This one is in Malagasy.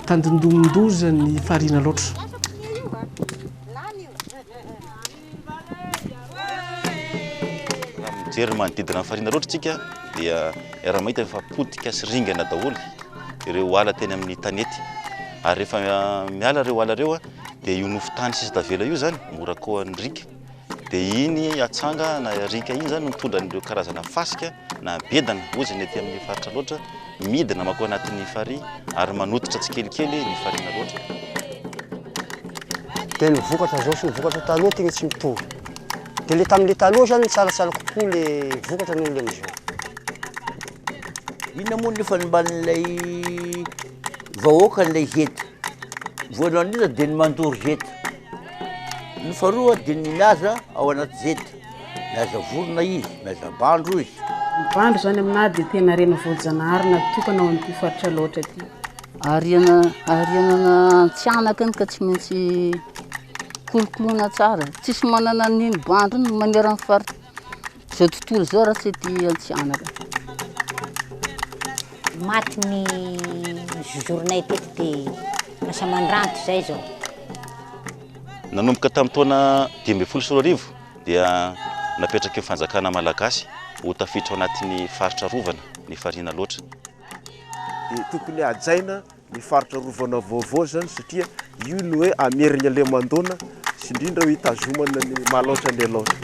Tandindomin-doza ny farihin'Alaotra. Raha mijery ny manodidina ny farihin'Alaotra isika dia iaraha-mahita fa potika sy ringana daholo ireo ala teny amin'ny tanety. Ary rehefa miala ireo ala ireo dia io nofon-tany sisa tavela io izany mora koan'ny riaka. Dia iny atsanga na riaka iny izany no mitondra an'ireo karazana fasika na bedana hozy ny aty amin'ny faritra Alaotra, midina mankao anatin'ny farihy ary manototra tsikelikely ny farihin'Alaotra. Dia ny vokatra zao sy ny vokatra taloha tegna tsy mitovy. Dia le tamin'le taloha zany tsaratsara kokoa le vokatra noho le amizao. Inona moa ny fanimban'ilay vahoaka an'ilay hety? Voalohany indrindra dia ny mandoro hety. Ny faharoa dia ny mihaza ao anaty zety. Mihaza vorona izy, mihaza bandro izy. Ny bandro izany aminà dia tena harena voajanahary natokana ho an'ity faritra Alaotra ity. Harena harena an-tsianaka iny ka tsy maintsy kolokoloina tsara. Tsisy manana an'iny bandro iny manerana ny faritra izao tontolo izao raha tsy aty Antsihanaka. Maty ny zozoronay teto dia lasa mandranto izay izao. Nanomboka tamin'ny taona 2015 dia napetraky ny fanjakana malagasy ho tafiditra ao anatin'ny faritra arovana ny farihin'Alaotra. Dia tokony hajaina ny faritra arovana vaovao izany satria io no hoe hamerina ilay mandona sy indrindra hoe hitazomana ny maha Alaotra ny Alaotra.